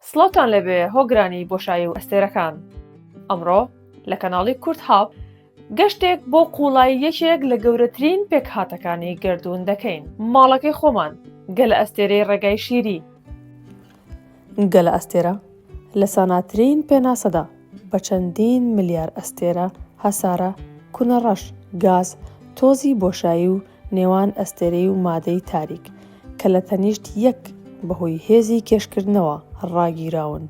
سڵاوتان لێبێ هۆگرانی بۆشایی و ئەستێرەکان. ئەمڕۆ لە کەناڵی کورد هاپ گەشتێک بۆ قوڵایی یەکێک لە گەورەترین پێکهاتەکانی گەردوون دەکەین. ماڵەکەی خۆمان، گەلە ئەستێرەی ڕێگای شیری. گەلە ئەستێرە لە ساناترین پێناسەدا بە چەندین ملیار ئەستێرە، هەسارە، کونەڕەش، گاز، تۆزی بۆشایی و نێوان ئەستێرەی و مادەی تاریک کە لە تەنیشت یەک بەهۆی هێزی کێشکردنەوە ڕاگیراون.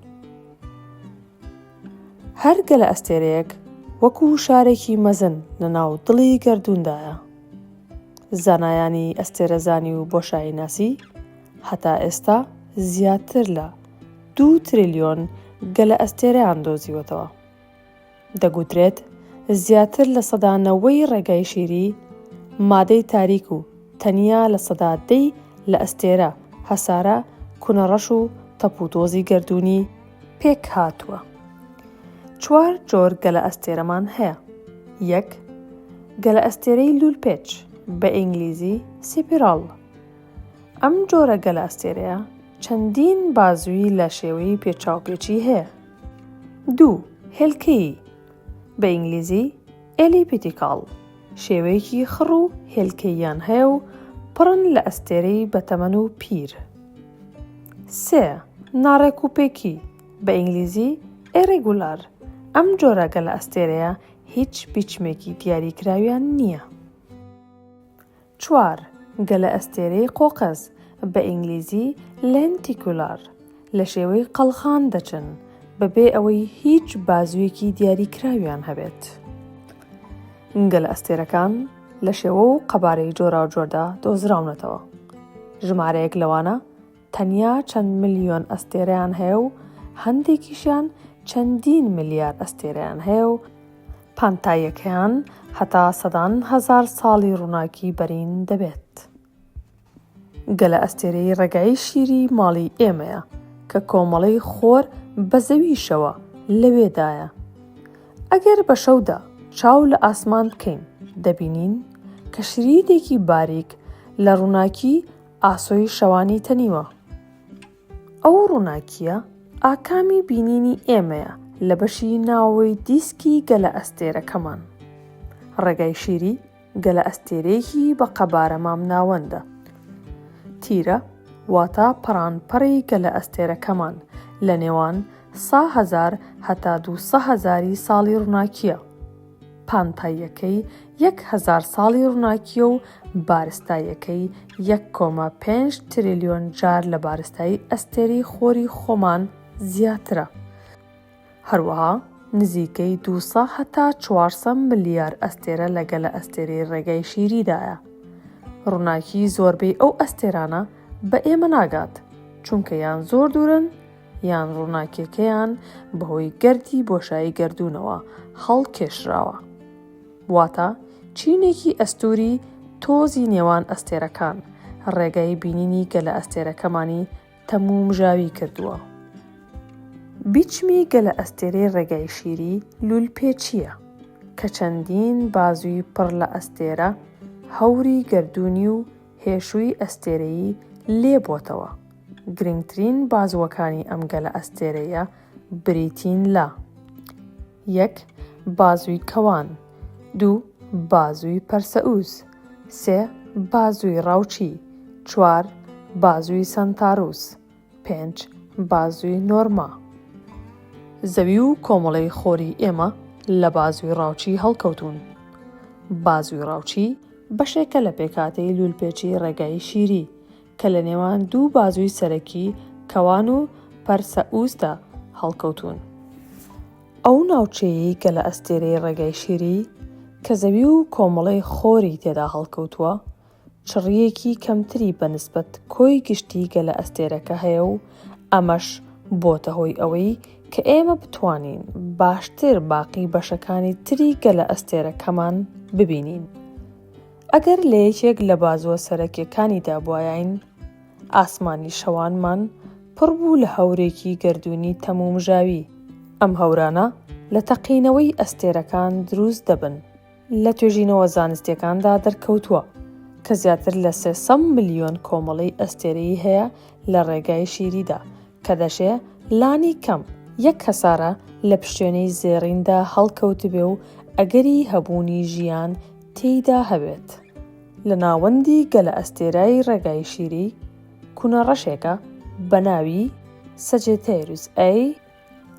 هەر گەلەئەستێرەیەک وەکو شارێکی مەزن لە ناو دڵی گەردووندایە. زانایانی ئەستێرەزانی و بۆشاییناسی هەتا ئێستا زیاتر لە دوو تریلیۆن گەلەئەستێرەیان دۆزیوەتەوە. دەگوترێت زیاتر لە سەدا نەوەی ڕێگای شیری مادەی تاریک و تەنیا لە سەدا دەی لە ئەستێرە، هەسارە، کونەڕەش و تەپوتۆزی گەردوونی پێکهاتووە. چوار جۆر گەلەئەستێرەمان هەیە. یەک. گەلەئەستێرەی لوولپێچ، بە ئینگلیزی، Spiral. ئەم جۆرە گەلەئەستێرەیە چەندین بازووی لە شێوەی پێچاوپێچی هەیە. دوو. هێلکەیی، بە ئینگلیزی، Elliptical، شێوەیەکی خڕ و هێلکەییان هەیە و پڕن لە ئەستێرەی بەتەمەن و پیر. سێ. ناڕێکوپێکی، بە ئینگلیزی، Irregular، ئەم جۆرە گەلەئەستێرەیە هیچ بیچمێکی دیاریکراویان نییە. چوار، گەلەئەستێرەی قۆقز، بە ئینگلیزی، Lenticular، لە شێوەی قەڵخان دەچن، بەبێ ئەوەی هیچ بازوویەکی دیاریکراویان هەبێت. گەلەئەستێرەکان لە شێوە و قەبارەی جۆراوجۆردا دۆزراونەتەوە. ژمارەیەک لەوانە تەنیا چەند ملیۆن ئەستێرەیان هەیە و هەندێکیشیان چەندین ملیار ئەستێرەیان هەیە و پانتاییەکەیان هەتا سەدان هەزار ساڵی ڕووناکی بەرین دەبێت. گەلەئەستێرەی ڕێگای شیری ماڵی ئێمەیە کە کۆمەڵەی خۆر بە زەویشەوە لەوێدایە. ئەگەر بە شەودا چاو لە ئاسمان بکەین دەبینین کە شریتێکی باریک لە ڕووناکی ئاسۆی شەوانی تەنیوە. ئەو ڕووناکییە ئاکامی بینینی ئێمەیە لە بەشی ناوەوەی دیسکی گەلەئەستێرەکەمان. ڕێگای شیری گەلەئەستێرەیەکی بە قەبارە مامناوەندە. تیرە واتە پەڕانپەڕی گەلەئەستێرەکەمان لە نێوان سا هەزار هەتا دووسە هەزاری ساڵی ڕووناکییە. پانتاییەکەی 1000 ساڵی ڕووناکییە و بارستاییەکەی یەک کۆما پێنج تریلیۆن جار لە بارستایی ئەستێرەی خۆری خۆمان زیاترە. هەروەها نزیکەی دووسە هەتا چوارسە ملیار ئەستێرە لە گەلەئەستێرەی ڕێگای شیریدایە. ڕووناکی زۆربەی ئەو ئەستێرانە بە ئێمە ناگات، چونکە یان زۆر دوورن یان ڕووناکیەکەیان بەهۆی گەردی بۆشایی گەردوونەوە هەڵکێشراوە. واتە چینێکی ئەستووری تۆزی نێوان ئەستێرەکان، ڕێگای بینینی گەلەئەستێرەکەمانی تەمومژاوی کردووە. بیچمی گەلەئەستێرەی ڕێگای شیری لوولپێچییە، کە چەندین بازووی پڕ لە ئەستێرە، هەوری گەردوونی و هێشووی ئەستێرەیی لێ بۆتەوە. گرنگترین بازووەکانی ئەم گەلەئەستێرەیە بریتین لە، یەک، بازووی کەوان دوو، بازووی پەرسەئوس سێ، بازووی ڕاوچی چوار، بازووی سەنتاروس پێنج، بازووی نۆرما. زەوی و کۆمەڵەی خۆری ئێمە لە بازووی ڕاوچی هەڵکەوتوون. بازووی ڕاوچی بەشێکە لە پێکهاتەی لوولپێچی ڕێگای شیری کە لە نێوان دوو بازووی سەرەکی کەوان و پەرسەئوسدا هەڵکەوتوون. ئەو ناوچەیەی گەلەئەستێرەی ڕێگای شیری کە زەوی و کۆمەڵەی خۆری تێدا هەڵکەوتووە، چڕییەکی کەمتری بە نسبەت کۆی گشتی گەلەئەستێرەکە هەیە و ئەمەش بۆتە هۆی ئەوەی کە ئێمە بتوانین باشتر باقی بەشەکانی تری گەلەئەستێرەکەمان ببینین. ئەگەر لە یەکێک لە بازووە سەرەکیەکانیدا بوایاین، ئاسمانی شەوانمان پڕ بوو لە هەورێکی گەردوونی تەمومژاوی. ئەم هەورانە لە تەقینەوەی ئەستێرەکان دروست دەبن. لە توێژینەوە زانستیەکاندا دەرکەوتووە کە زیاتر لە 300 ملیۆن کۆمەڵەی ئەستێرەیی هەیە لە ڕێگای شیریدا کە دەشێ لانی کەم یەک هەسارە لە پشتێنەی زێڕیندا هەڵکەوتبێ و ئەگەری هەبوونی ژیان تێیدا هەبێت. لە ناوەندی گەلەئەستێرای ڕێگای شیری، کونە ڕەشێکە بە ناوی، Sagittarius A،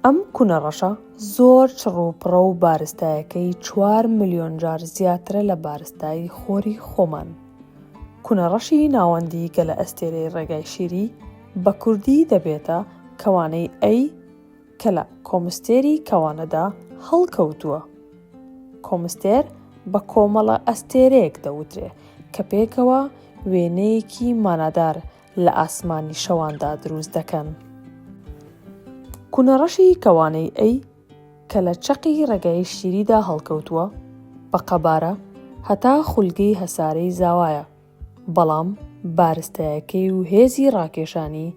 ئەم کونە ڕەشە زۆر چڕ و پڕە و بارستایەکەی چوار ملیۆن جار زیاترە لە بارستایی خۆری خۆمان. کونە ڕەشی ناوەندی گەلەئەستێرەی ڕێگای شیری بە کوردی دەبێتە کەوانەی A کە لە کۆمستێری کەوانەدا هەڵکەوتووە. کۆمستێر بە کۆمەڵە ئەستێرەیەک دەوترێ کە پێکەوە وێنەیەکی مانادار لە ئاسمانی شەواندا دروست دەکەن. کونەڕەشی کەوانەی A کە لە چەقی ڕێگای شیریدا هەڵکەوتووە، بە قەبارە هەتا خولگەی هەسارەی زاوایە، بەڵام بارستایەکەی و هێزی ڕاکێشانی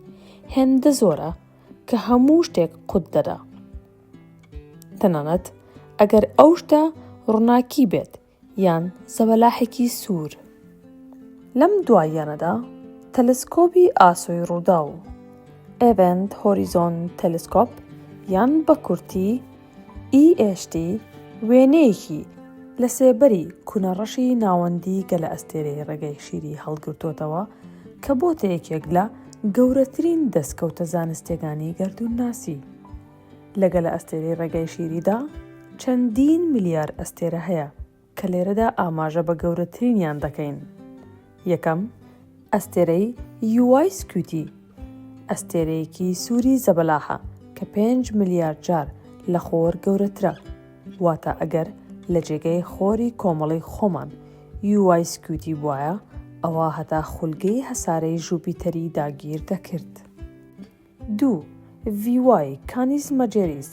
هێندە زۆرە کە هەموو شتێک قوت دەدا. تەنانەت ئەگەر ئەو شتە ڕووناکی بێت یان زەبەلاحێکی سوور. لەم دواییانەدا تەلەسکۆبی ئاسۆی ڕووداو، Event Horizon Telescope یان بە کورتی EHT، وێنەیەکی لە سێبەری کونەڕەشی ناوەندی گەلەئەستێرەی ڕێگای شیری هەڵگرتۆتەوە کە بۆتە یەکێک لە گەورەترین دەستکەوتە زانستییەکانی گەردوونناسی. لە گەلەئەستێرەی ڕێگای شیریدا چەندین ملیار ئەستێرە هەیە کە لێرەدا ئاماژە بە گەورەترینیان دەکەین. یەکەم، ئەستێرەی UY Scuti، ئەستێرەیەکی سووری زەبەلاحە کە پێنج ملیار جار لە خۆر گەورەترە، واتە ئەگەر لە جێگەی خۆری کۆمەڵەی خۆمان UY Scuti بوایە، ئەوا هەتا خولگەی هەسارەی ژوپیتەری داگیر دەکرد. دوو، VY Canis Majoris،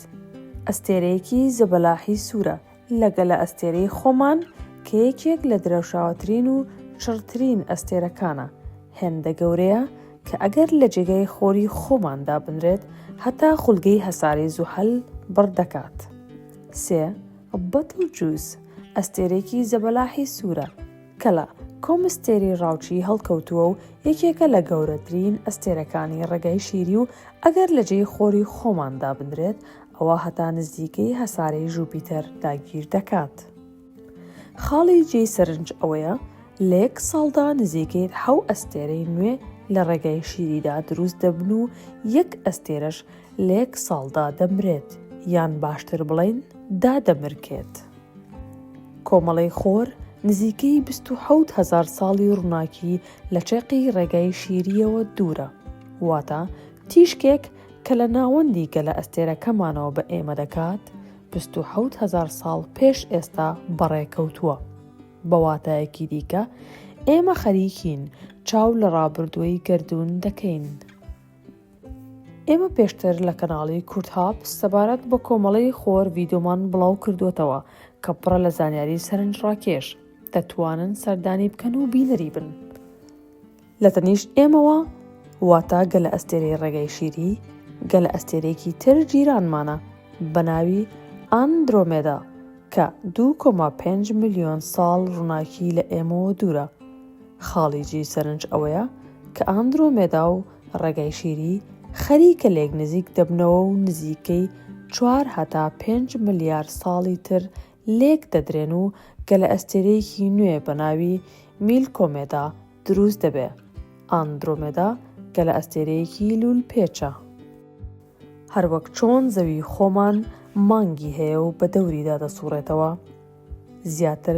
ئەستێرەیەکی زەبەلاحی سوورە لە گەلەئەستێرەی خۆمان کە یەکێک لە درەوشاوەترین و چڕترین ئەستێرەکانە، هێندە گەورەیە کە ئەگەر لە جێگای خۆری خۆمان دابنرێت هەتا خولگەی هەسارەی زوحەل بڕ دەکات. سێ، Betelgeuse، ئەستێرەیەکی زەبەلاحی سوورە کە لە کۆمستێری ڕاوچی هەڵکەوتووە و یەکێکە لە گەورەترین ئەستێرەکانی ڕێگای شیری و ئەگەر لە جێی خۆری خۆمان دابنرێت ئەوا هەتا نزیکەی هەسارەی ژوپیتەر داگیر دەکات. خاڵی جێی سەرنج ئەوەیە لە یەک ساڵدا نزیکەی حەو ئەستێرەی نوێ لە ڕێگای شیریدا دروست دەبن و یەک ئەستێرەش لە یەک ساڵدا دەمرێت یان باشتر بڵێین دادەمرکێت. کۆمەڵەی خۆر نزیکەی 27 هەزار ساڵی ڕووناکی لە چەقی ڕێگای شیرییەوە دوورە، واتە تیشکێک کە لە ناوەندی گەلەئەستێرەکەمانەوە بە ئێمە دەگات 27 هەزار ساڵ پێش ئێستا بەڕێکەوتووە. بە واتایەکی دیکە ئێمە خەریکین چاو لە ڕابردووی گەردوون دەکەین. ئێمە پێشتر لە کەناڵی کوردهاب سەبارەت بە کۆمەڵەی خۆر ڤیدۆمان بڵاو کردووەتەوە کە پڕە لە زانیاری سەرنجڕاکێش، دەتوانن سەردانی بکەن و بینەری بن. لە تەنیشت ئێمەوە واتە گەلەئەستێرەی ڕێگای شیری، گەلەئەستێرەیەکی تر جیرانمانە بە ناوی ئاندرۆمێدا کە 2.5 ملیۆن ساڵ ڕووناکی لە ئێمەوە دوورە. خاڵی جێی سەرنج ئەوەیە کە ئاندرۆمێدا و ڕێگای شیری خەریکە لێک نزیک دەبنەوە و نزیکەی چوار هەتا پێنج ملیار ساڵی تر لێک دەدرێن و گەلەئەستێرەیەکی نوێ بە ناوی میلکۆمێدا دروست دەبێ. ئاندرۆمێدا گەلەئەستێرەیەکی لوولپێچە. هەروەک چۆن زەوی خۆمان مانگی هەیە و بە دەوریدا دەسوڕێتەوە، زیاتر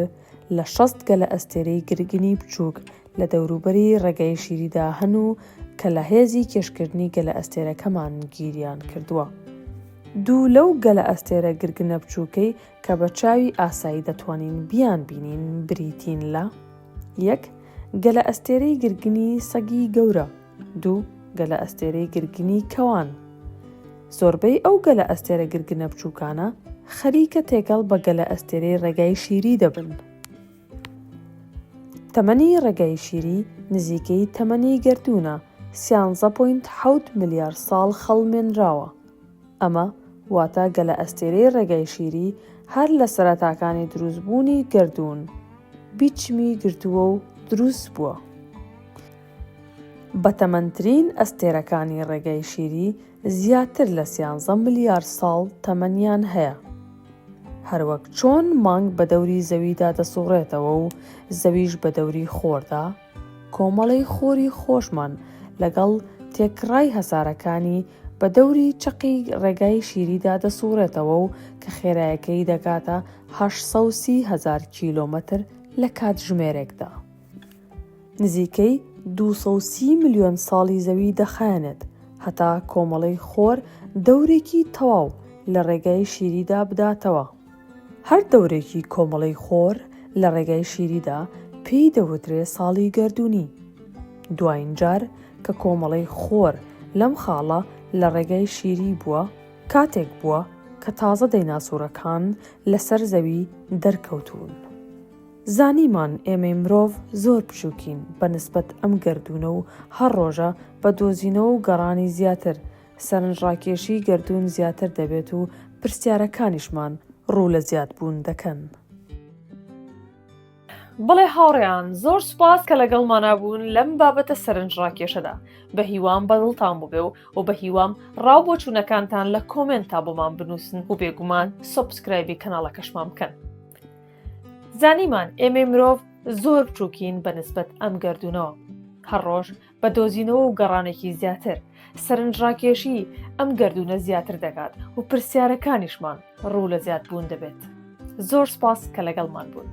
لە 60 گەلەئەستێرەی گرگنی بچووک لە دەوروبەری ڕێگای شیریدا هەن و کە لە هێزی کێشکردنی گەلەئەستێرەکەمان گیریان کردووە. دوو لەو گەلەئەستێرە گرگنە بچووکەی کە بە چاوی ئاسایی دەتوانین بیانبینین بریتین لە، یەک، گەلەئەستێرەی گرگنی سەگی گەورە. دوو، گەلەئەستێرەی گرگنی کەوان. زۆربەی ئەو گەلەئەستێرە گرگنە بچووکانە خەریکە تێکەڵ بە گەلەئەستێرەی ڕێگای شیری دەبن. تەمەنی ڕێگای شیری نزیکەی تەمەنی گەردوونە، سیانزە point حەوت ملیار ساڵ خەڵمێنراوە. ئەمە واتە گەلەئەستێرەی ڕێگای شیری هەر لە سەرەتاکانی دروستبوونی گەردوون بیچمی گرتووە و دروست بووە. بەتەمەنترین ئەستێرەکانی ڕێگای شیری. زیاتر لە سیانزە ملیار ساڵ تەمەنیان هەیە. هەروەک چۆن مانگ بە دەوری زەویدا دەسوڕێتەوە و زەویش بە دەوری خۆردا، کۆمەڵەی خۆری خۆشمان لەگەڵ تێکڕای هەسارەکانی بە دەوری چەقی ڕێگای شیریدا دەسوڕێتەوە و کە خێرایەکەی دەگاتە 830 هەزار کیلۆمەتر لە کاتژمێرێکدا. نزیکەی 230 ملیۆن ساڵی زەوی دەخایەنێت هەتا کۆمەڵەی خۆر دەورێکی تەواو لە ڕێگای شیریدا بداتەوە. هەر دەورێکی کۆمەڵەی خۆر لە ڕێگای شیریدا پێی دەوترێ ساڵی گەردوونی. دواین جار کە کۆمەڵەی خۆر لەم خاڵە لە ڕێگای شیری بووە کاتێک بووە کە تازە دەیناسورەکان لەسەر زەوی دەرکەوتوون. زانیمان ئێمەی مرۆڤ زۆر بچووکین بە نسبەت ئەم گەردوونە و هەر ڕۆژە بە دۆزینەوە و گەڕانی زیاتر سەرنجڕاکێشیی گەردوون زیاتر دەبێت و پرسیارەکانیشمان ڕوو لە زیادبوون دەکەن. بەڵێ هاوڕێیان زۆر سوپاس کە لەگەڵمانا بوون لەم بابەتە سەرنجڕاکێشەدا، بەهیوام بەدڵتان بووبێ و و بەهیوام ڕاو بۆچوونەکانتان لە comment تا بۆمان بنووسن و بێگومان subscribe ی کەناڵەکەشمان بکەن. زانیمان ئێمەی مرۆڤ زۆر بچووکین بە نسبەت ئەم گەردوونەوە. هەر ڕۆژ بە دۆزینەوە و گەڕانێکی زیاتر، سەرنجڕاکێشی ئەم گەردوونە زیاتر دەکات و پرسیارەکانیشمان ڕوو لە زیادبوون دەبێت. زۆر سپاس کە لەگەڵمان بوون.